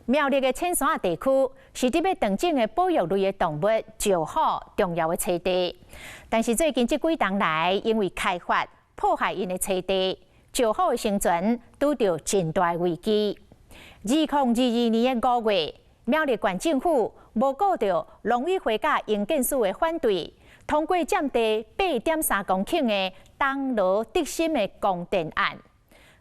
苗栗的浅山地區是佇欲斷種的保育類的動物石虎重要的棲地，但是最近這幾冬來，因為開發破壞𪜶的棲地，石虎的生存拄著真大的危機。2022年的5月，苗栗縣政府無顧著農委會佮營建署的反對，通過佔地8.3公頃的東羅竹心的光電案。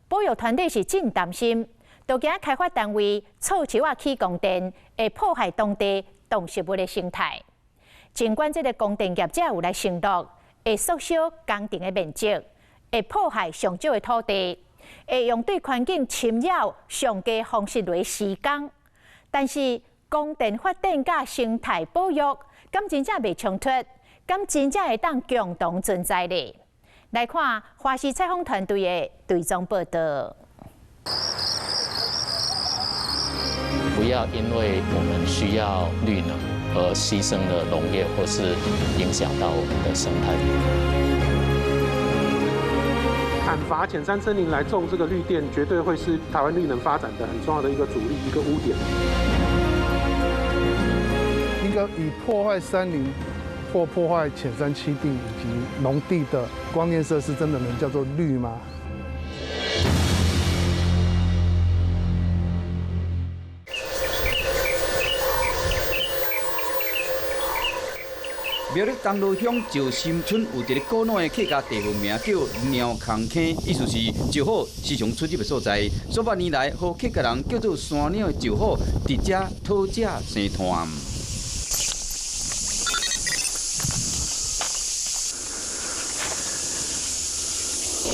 保育團體是真擔心，都驚開發單位錯樹仔起光電，會破壞當地動植物的生態。儘管這个光電業者有來承諾，會縮小工程的面積，會破壞上少的土地，會用對環境侵擾上低方式來施工，但是光電發電佮生態保育，敢真正袂衝突？敢真正會當共同存在咧？來看華視採訪團隊的追蹤報導。不要因為我們需要綠能而犧牲了農業，或是影響到我們的生態。砍伐淺山森林來種這個綠電，絕對會是台灣綠能發展的很重要的一個阻力，一個污點。一個以破壞山林或破壞淺山棲地以及農地的光電設施，真的能叫做綠嗎？苗栗東螺鄉石心村有一个古老的客家地方名叫猫空坑，意思是石虎時常出入的所在。數百年來，予客家人叫做山鳥的石虎，佇遮討食生湠。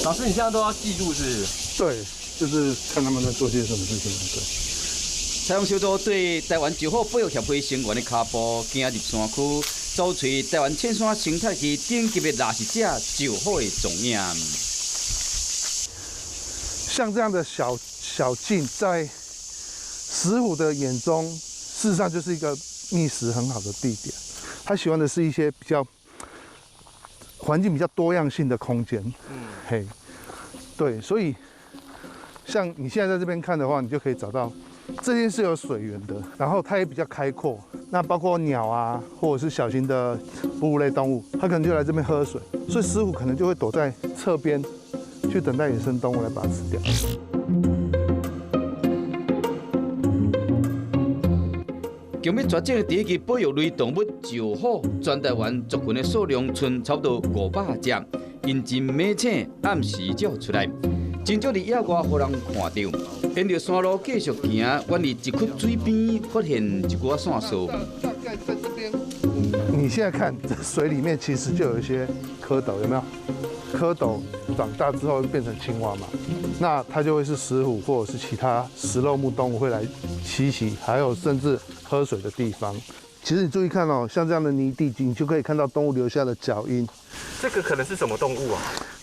老師，你現在都要記錄是不是？對，就是看他們在做些什麼事情。對。採訪小組對臺灣石虎保育協會成員的跤步，行入山區，找揣臺灣淺山生態系頂級的掠食者石虎的蹤影。像這樣的小小徑，在石虎的眼中，事實上就是一個覓食很好的地點。他喜歡的是一些比較環境比較多樣性的空間。嘿，對，所以像你現在在這邊看的話，你就可以找到。這邊是有水源的，然後它也比較開闊。那包括鳥啊，或者是小型的哺乳類動物，它可能就來這邊喝水，所以石虎可能就會躲在側邊，去等待野生動物來把它吃掉。強欲絕種的第一支保育類動物石虎，全台灣族群的數量賰差不多500隻，𪜶真猛醒，暗時才會出來。真少佇野外予人看著，沿著山路繼續行，阮佇一窟水邊發現一寡線索。大概在這邊，你現在看這水裡面其實就有一些蝌蚪，有沒有？蝌蚪長大之後變成青蛙嘛，那它就會是石虎或者是其他食肉目動物會來棲息，還有甚至喝水的地方。其實你注意看哦，像這樣的泥地，你就可以看到動物留下的腳印。這個可能是什麼動物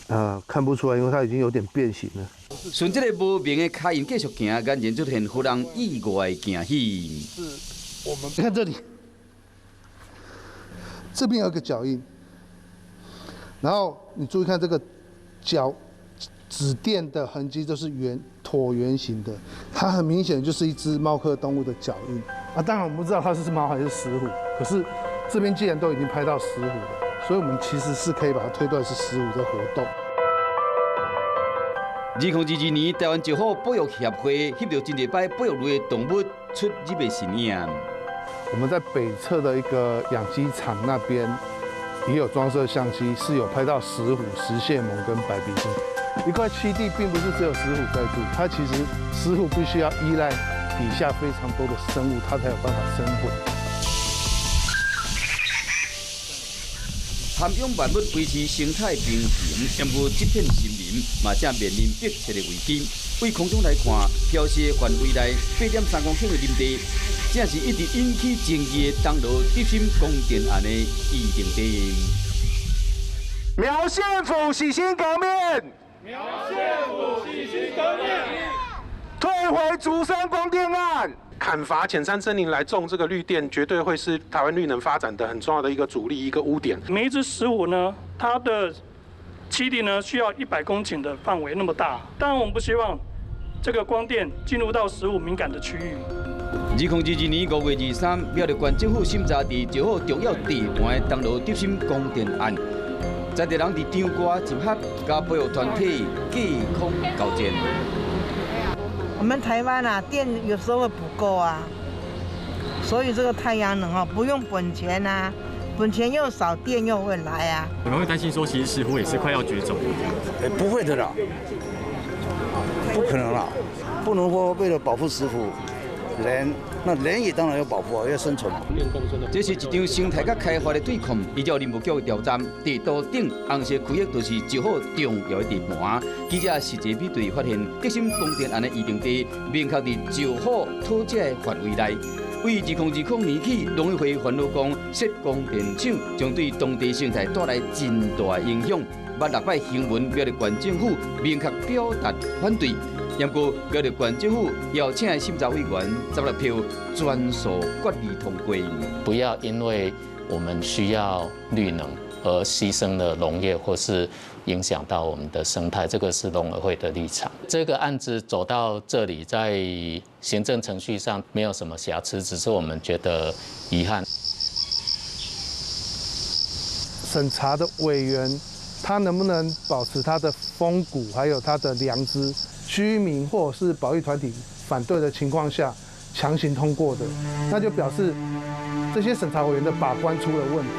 啊？看不出來，因為它已經有點變形了。順這个無名的跤印繼續行，眼前出現予人意外的驚喜。是，我們你看這裡，這邊有一個腳印，然後你注意看這個腳趾墊的痕跡，就是圓橢圓形的，它很明顯就是一隻貓科動物的腳印。啊，當然我們不知道它是貓還是石虎，可是這邊既然都已經拍到石虎了。所以，我們其實是可以把它推斷是石虎在活動。2022年，臺灣石虎保育協會翕著真濟擺保育類的動物出入的身影。我們在北側的一個養雞場那邊也有裝攝相機，是有拍到石虎、食蟹獴跟白鼻心。一塊棲地並不是只有石虎在住，它其實石虎必須要依賴底下非常多的生物，它才有辦法生活。涵養萬物，維持生態平衡，毋過這片森林嘛正面臨迫切的危機。對空中來看，飄雪範圍內8.3公頃的林地，正是一直引起爭議的東螺竹心光電案的議定地。苗縣府洗心革面！苗縣府洗心革面！退回竹山光電案！砍伐淺山森林來種這個綠電，絕對會是台灣綠能發展的很重要的一個阻力，一個污點。每一隻石虎呢，它的棲地呢需要100公頃的範圍那麼大，當然我們不希望這個光電進入到石虎敏感的區域。2022年5月23，苗栗县政府审查伫石虎重要地盘的东螺德心光电案，在地人伫张挂集合，佮保育团体隔空交战。我们台湾啊，电有时候会不够啊，所以这个太阳能哦，不用本钱啊，本钱又少，电又会来啊。你们会担心说，其实石虎也是快要绝种？哎，不会的啦，不可能啦，不能说为了保护石虎，人那人也当然要保护啊，要生存。这是一场生态佮开发的对抗。依照林务局的调查，地图顶红色区域就是石虎重要的地盘。记者实际比对发现，德心光电案的预定地明确伫石虎讨食的范围内。为2020年起，农委会烦恼讲，设光电厂将对当地生态带来真大影响。捌六摆新闻，苗栗县政府明确表达反对。不过，苗栗县政府邀请的审查委员16票全数决议通过。不要因为我们需要绿能而牺牲了农业，或是影响到我们的生态，这个是农委会的立场。这个案子走到这里，在行政程序上没有什么瑕疵，只是我们觉得遗憾。审查的委员，他能不能保持他的风骨，还有他的良知？居民或者是保育团体反对的情况下，强行通过的，那就表示这些审查委员的把关出了问题。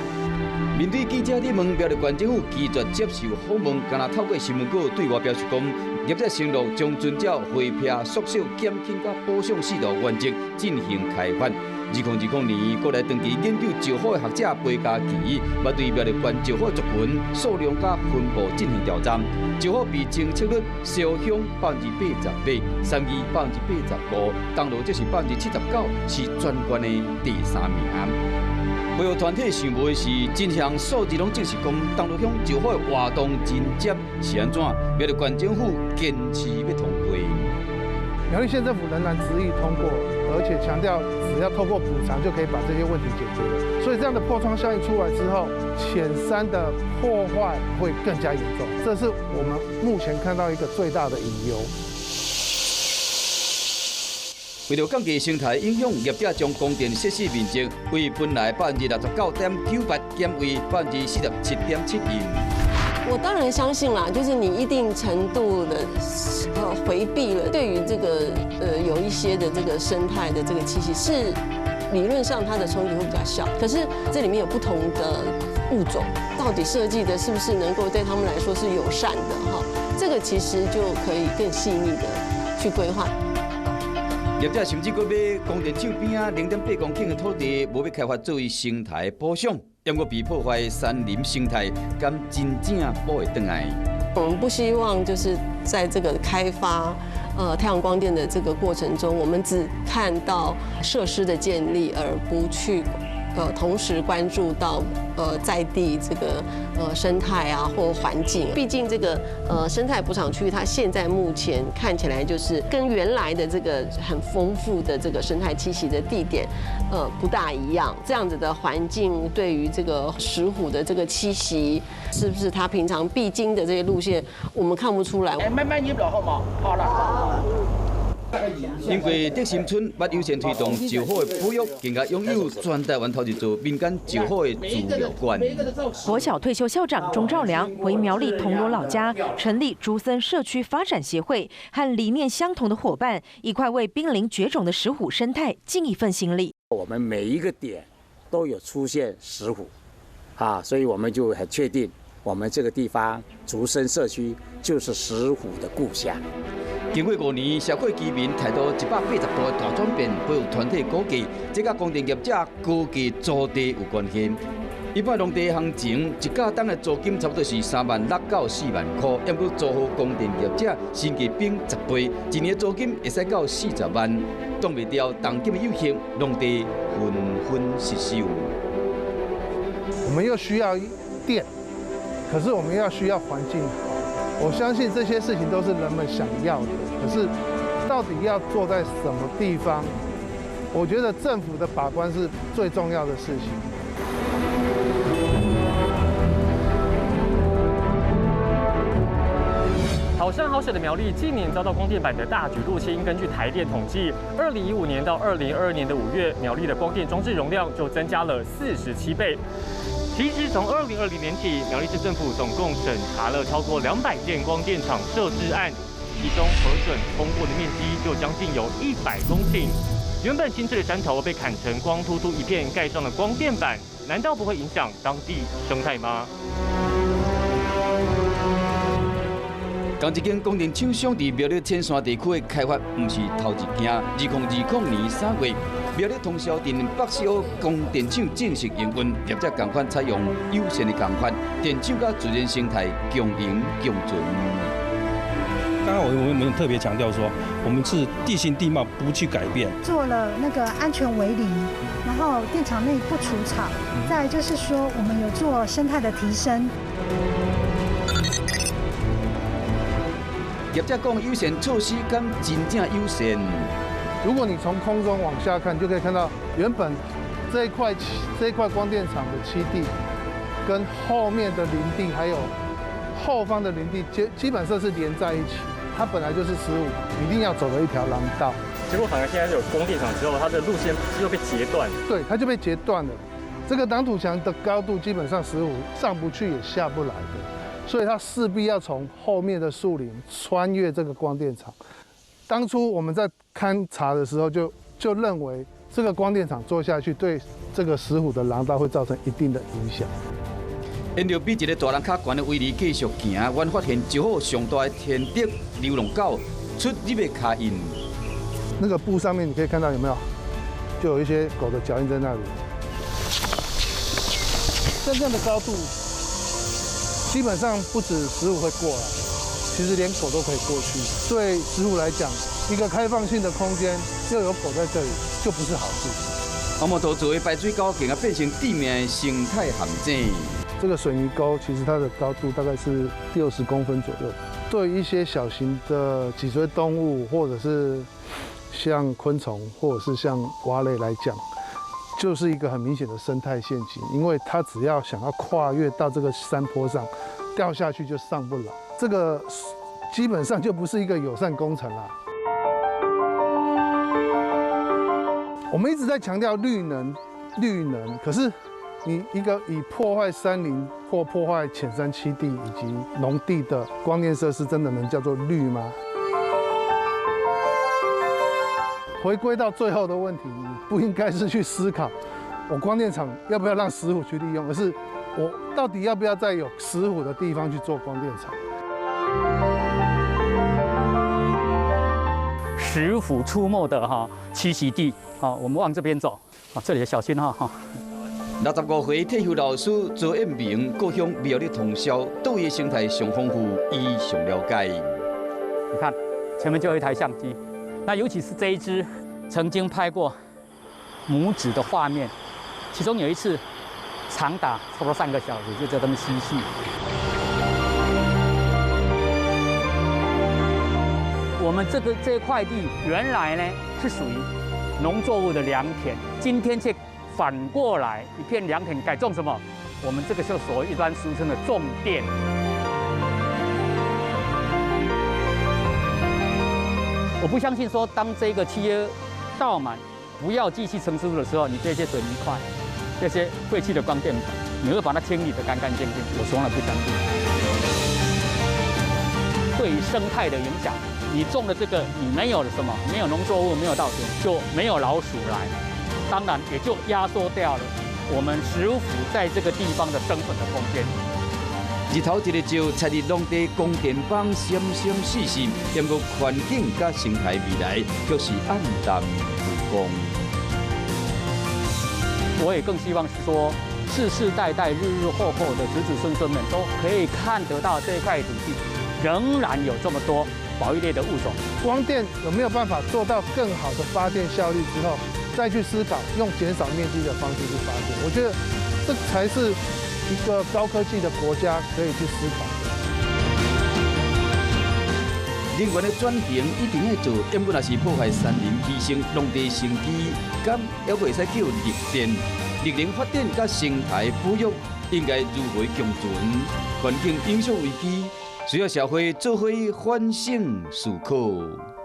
面对记者的问，苗栗县政府拒绝接受访问，干焦透过新闻稿对外表示讲，业者承诺将遵照回避、缩小、减轻佮补偿四大原则进行开发。2020年，阁来长期研究石虎的学者裴家奇，捌对苗栗县石虎族群数量佮分布进行调查。石虎被侦测率，烧乡88%，三义85%，东螺则是79%，是全县的第三名。保育团体想无的是，真项数字拢证实讲，东螺乡石虎的活动真接是按怎？苗栗县政府坚持欲通过。苗栗县政府仍然执意通过，而且强调只要透过补偿就可以把这些问题解决了。所以这样的破窗效应出来之后，浅山的破坏会更加严重，这是我们目前看到一个最大的隐忧。为了降低生态影响，业者将光电设施面积为本来69.98%减为47.71%。我当然相信啦，就是你一定程度的回避了对于这个有一些的这个生态的这个栖息是理论上它的冲击会比较小。可是这里面有不同的物种，到底设计的是不是能够对他们来说是友善的哈？这个其实就可以更细腻的去规划。业者甚至阁买光电厂边仔0.8公顷的土地，无欲开发作为生态补偿，毋过被破坏山林生态，敢真正补会转来？我们不希望就是在这个开发太阳光电的这个过程中，我们只看到设施的建立，而不去同时关注到在地这个生态啊或环境。毕竟这个生态补偿区，它现在目前看起来就是跟原来的这个很丰富的这个生态栖息的地点，不大一样。这样子的环境对于这个石虎的这个栖息，是不是它平常必经的这些路线，我们看不出来。哎，慢慢入落好无？好啦。因为德心村捌优先推动石虎的保育，更加拥有全台湾头一座民间石虎的资料馆。国小退休校长钟兆良回苗栗铜锣老家，成立竹森社区发展协会，和理念相同的伙伴一块为濒临绝种的石虎生态尽一份心力。我们每一个点都有出现石虎，啊，所以我们就很确定，我们这个地方竹森社区就是石虎的故乡。经过5年，社会居民态度180度的大转变，保育团体估计，这佮光电业者高价租地有关系。一般农地行情，一甲当的租金差不多是3万6到4万块，毋过租予光电业者，身价变10倍，一年租金会使到40万，挡袂牢重金的诱惑，农地纷纷失守。我们又需要电，可是我们要需要环境好。我相信这些事情都是人们想要的，可是到底要做在什么地方？我觉得政府的把关是最重要的事情。台好山好水的苗栗近年遭到光电板的大举入侵。根据台电统计，2015年到2022年的5月，苗栗的光电装置容量就增加了47倍。其实从2020年起，苗栗市政府总共审查了超过200件光电厂设置案，其中核准通过的面积就将近有100公顷。原本青翠的山头被砍成光秃秃一片，盖上了光电板，难道不会影响当地生态吗？仝一间光电厂商伫苗栗浅山地区的开发，毋是头一件。2020年3月，苗栗通霄镇北势澳光电厂正式营运，业者仝款采用友善的工法，电厂佮自然生态共荣共存。刚刚我们特别强调说，我们是地形地貌不去改变，做了那个安全围篱，然后电厂内不除草，再来就是说我们有做生态的提升。业者讲，友善措施敢真正友善？如果你从空中往下看，就可以看到原本这一块光电厂的基地，跟后面的林地还有后方的林地基本上是连在一起。它本来就是石虎一定要走的一条廊道。结果反而现在有光电厂之后，它的路线又被截断。对，它就被截断了。这个挡土墙的高度基本上石虎上不去也下不来的。所以它势必要从后面的树林穿越这个光电厂。当初我们在勘察的时候就认为这个光电厂做下去，对这个石虎的廊道会造成一定的影响。沿著比一个大人較懸的圍籬繼續行，阮發現石虎上大的天敵流浪狗出入的跤印。那個布上面你可以看到有沒有？就有一些狗的腳印在那裡。像這樣的高度，基本上不止石虎會過來，其實連狗都可以過去。對石虎來講，一個開放性的空間又有狗在這裡，就不是好事情。紅毛頭做的排水溝，竟然變成致命的生態陷阱。這個水泥溝其實它的高度大概是60公分左右，對於一些小型的脊椎動物，或者是像昆蟲，或者是像蛙類來講，就是一個很明顯的生態陷阱，因為它只要想要跨越到這個山坡上，掉下去就上不來。這個基本上就不是一個友善工程啦。我們一直在強調綠能，綠能，可是你一個以破壞山林或破壞淺山棲地以及農地的光電設施，真的能叫做綠嗎？回歸到最後的問題，你不應該是去思考我光電廠要不要讓石虎去利用，而是我到底要不要在有石虎的地方去做光電廠。石虎出沒的哈棲息地，好，我們往這邊走，啊，這裡小心哈哈。65歲退休老師周彦明，故鄉苗栗通霄，對伊生態上豐富，伊上了解。你看，前面就有一台相機。那尤其是這一隻曾經拍過母子的畫面，其中有一次長達差不多3個小時，就在他們嬉戲。我們這塊地原來呢是屬於農作物的良田，今天卻反過來一片良田改種什麼？我們這個就所謂一般俗稱的種電。我不相信說，當這個契約到滿，不要繼續承租的時候，你這些水泥塊、這些廢棄的光電板，你會把它清理得乾乾淨淨。我從來不相信。對於生態的影響，你種了這個，你沒有了什麼？沒有農作物，沒有稻田，就沒有老鼠來，當然也就壓縮掉了我們石虎在這個地方的生存的空間。日頭一日照，插佇農地光電板閃閃爍爍，不過環境佮生態未來卻是暗淡無光。我也更希望是說，世世代代、日日後後的子子孫孫們都可以看得到這塊土地，仍然有這麼多保育類的物種。光電有沒有辦法做到更好的發電效率之後，再去思考用減少面積的方式去發電？我覺得這才是一個高科技的國家可以去思考的。能源的轉型一定愛做，毋過若是破壞山林、犧牲農地生機，敢猶閣會使叫綠電？綠能發展佮生態保育應該如何共存？環境永續危機，需要社會做伙反省思考。